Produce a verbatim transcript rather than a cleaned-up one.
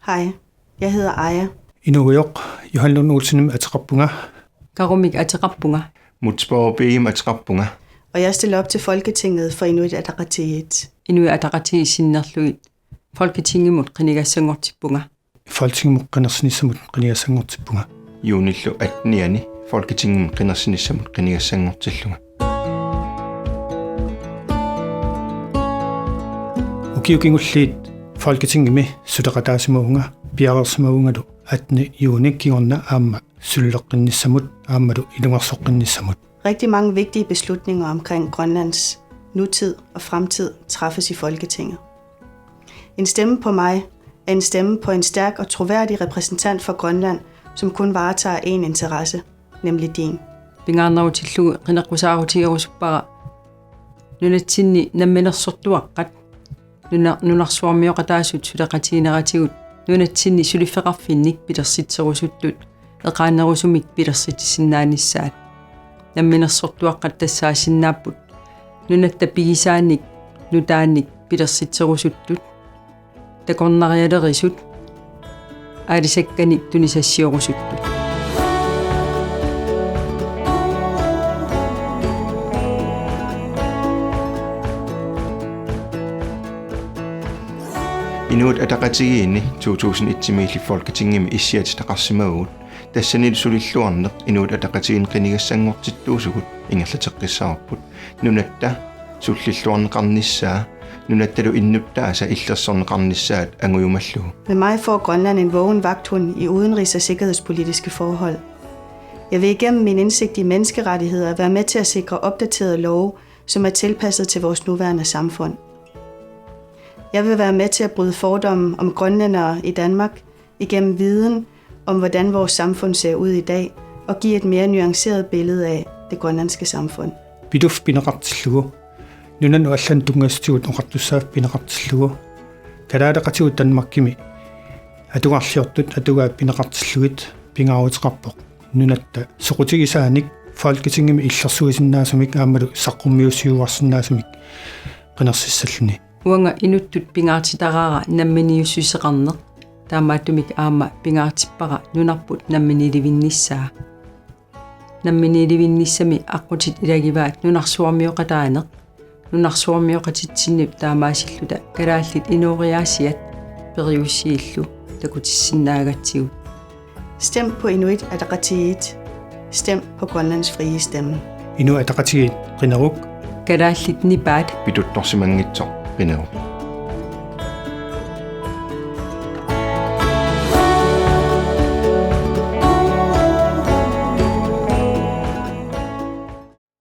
Hej, jeg hedder Aja. Inuugujoq, Johan Lund Olsenimik ateqarpunga. Karumik ateqarpunga. Mutsborg B-imik ateqarpunga. Og jeg stiller op til Folketinget for Inuit Ataqatigiit. Inuit Ataqatigiit sinnerlugit Folketingimut qinigassanngortippunga. Folketingimut qinersinissamut qinigassanngortippunga. Juunillu attenianni Folketingimut qinersinissamut qinigassanngortillunga. Ukiut kingulliit Folketingimi suleqataasimavunga, piareersimavungalu attende juuni kingorna aamma suleqqinnissamut aammalu ilungersoqqinnissamut. Rigtig mange vigtige beslutninger omkring Grønlands nutid og fremtid træffes i Folketinget. En stemme på mig er en stemme på en stærk og troværdig repræsentant for Grønland, som kun varetager én interesse, nemlig din. Pingaarnerutillugu qineqqusaarutigerusuppara nunatsinni namminersortuaqqat, nuna-, nunarsuarmioqataasut suleqatigineratigut nunatsinni suliffeqarfinnik pilersitserusuttut eqaannerusumik pilersitsisinnaanissaat. Namminersortuaqqat tassaasinnaapput nunatta pigisaanik nutaanik pilersitserusuttut, takornarialerisut, aalisakkanik tunisassiorusutut. Inuit Ataqatigiinni to tusind et-imiilli Folketingimi issiatitaqarsimavugut. Tassanilu sulilluarneq Inuit Ataqatigiinni qinigassanngortittuusugut ingerlateqqissavarput. Nunatta sullilluarneqarnissaa, nunattalu innuttaasa illersorneqarnissaat angujumallugu. Med mig får Grønland en vågen vagthund i udenrigs- og sikkerhedspolitiske forhold. Jeg vil igennem min indsigt i menneskerettigheder være med til at sikre opdaterede love, som er tilpasset til vores nuværende samfund. Jeg vil være med til at bryde fordomme om grønlændere i Danmark igennem viden om, hvordan vores samfund ser ud i dag, og give et mere nuanceret billede af det grønlandske samfund. Pituffik pineqartillugu, nunanut allanut tunngasutigut oqartussaaffik pineqartillugu, kalaaleqatigut Danmarkimi atugarliortut atugaat pineqartillugit pingaaruteqarpoq nunatta soqutigisaanik Folketingimi illersuisinnaasumik aammalu saqqummiussiuarsinnaasumik qinersissalluni. Uanga inuttut pingaartitaraara namminiussuseqarneq, taamaattumik aamma pingaartippara nunarput namminiilivinnissaa. Namminiilivinnissami aqqutit ilagivaat nunarsuarmioqataaneq, nunarsuarmioqatitsinnut taamaasilluta kalaallit inooriaasiat periusiillu takutissinnaagatsigu. Stem på Inuit Ataqatigiit. Stem på Grønlands frie stemme. Inuit Ataqatigiit qineruk. Kalaallit nipaat. Pituttorsimanngitsoq qineruk.